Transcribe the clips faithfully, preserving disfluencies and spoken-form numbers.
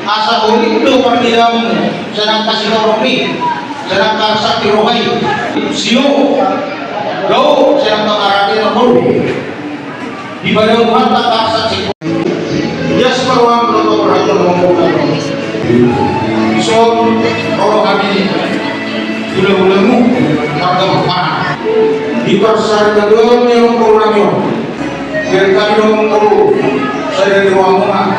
Asa holit do parnidaanmu, sai nang kasihononmi, sai nang kaarsak ni roha i. Sio do, sai nang pangarade na molu. Di badan Tuhanta kaarsak si. Ia si paruang do to berhasil ngomong. Ison ro hami hulahulamu, marga Pakpahan. Di parsaripeon ni roha nami on. Jadi kami do mangolu, sai di rohamuna.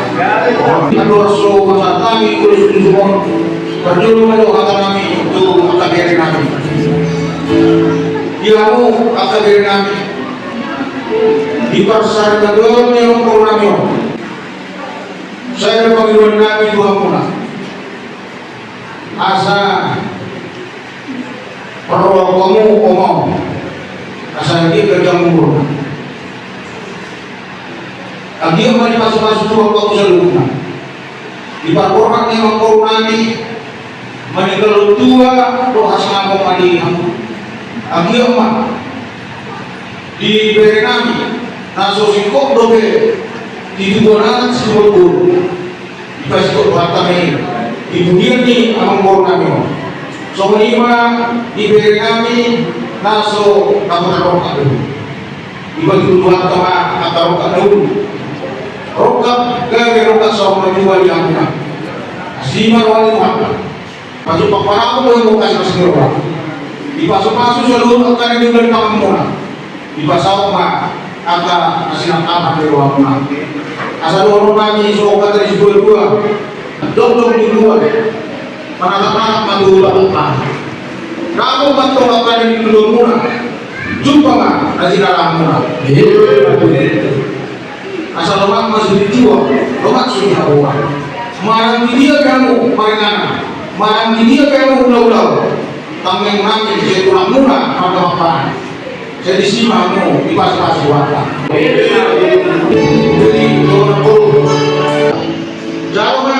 Andor so masa nami, kudus kudus on. Parjolo ma jo hata nami tu angka bere nami. Di hamu angka bere nami. Di parsaripeon ni roha nami on. Sai do pangidoan nami tu hamuna. Asa parrohahon hamu oma on. Asa anggiat ganjang umurna. Anggiat ma dipasupasu Tuhan hamu saluhutna. Diparborhat ni amangboru nami, maninggal on tua dohot hasangapon ma di hamu. Anggiat ma di bere nami, na so singkop dope, di tubuan anak singkop guru. Dipasingkop Tuhanta ma i di pudian ni amangboru nami on. Songon i ma di bere nami na so dapotan rongkap do. Dipatudu Tuhanta ma angka rongkap na uli. Rongkap gabe rongkap saur matua di hamuna. Asi ma roha ni Tuhanta. Pasu pakpanaku do i mungkas mas ni roha. Dipasupasu saluhut angka na niula ni tanganmuna. Dipasaut ma angka na sinangkapan ni rohamuna. Asa dohonon nami songon hata ni siduadua. Dongdong tuduan. Manatap-natap ma tu laut ma. Dapot ma tong angka na nituduanmuna. Jumpa ma na jinalahanmuna. Asa lomak ma so tinjuak, lomak so tinjuak. Manang di dia pe hamu maringanan, manang di dia pe hamu ulaon. Tangiang nami sai tulangmuna marga Pakpahan. Sai disi ma hamu dipasupasu Tuhanta. Jadi dohonon. Jalo ma,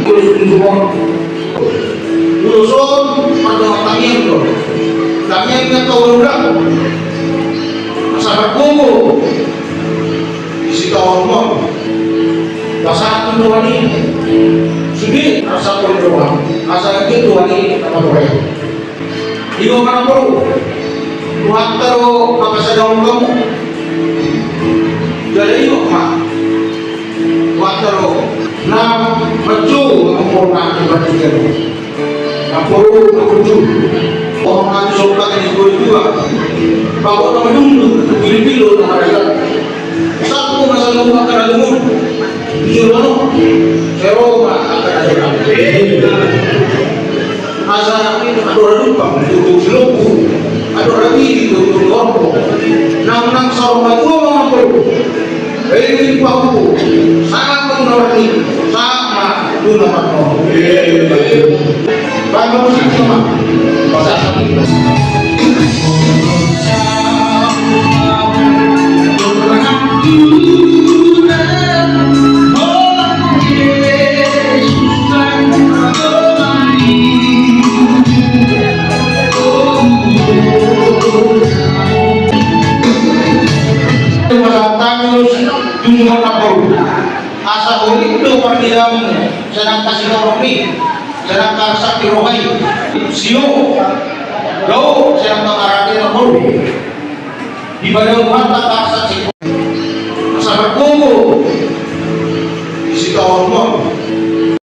ulos ulos on. Ulos on, mardohot tangiang do. Tangiang ni angka ulaon. Asa margogo. Di sitaonon on. Pasahat tu Tuhan i. Sude, asa pun doa. Asa anggiat Tuhan i, apa doa i. Ido ma na boru. Tuhanta do manghasadahon hamu. Jadi ido ma. Tuhanta do. Na manjou amangboru nami, na manjou. Na boru na manjou. Boru nami so hata ni siduadua. Bagot na manjou. Pilipilo na manjou. Satu masalah rumah kana lumut. Di rumah no. Sai ro ma angka na jala. Asa adong na dumpang tutu si lombu, adong na biri tutu si lombu. Nang nang saur matua ma amangboru. Baen ni pahupu, sahat ma tu na marnini, sahat ma tu na marnono. Baen ma musik ma. Pasahat. Asa holit do parnidaanmu, sai nang kasihononmi, sai nang kaarsak ni roha i. Sio do, sai nang pangarade na molu. Di badan Tuhanta kaarsak si. Asa margogo. Di sitaonon on.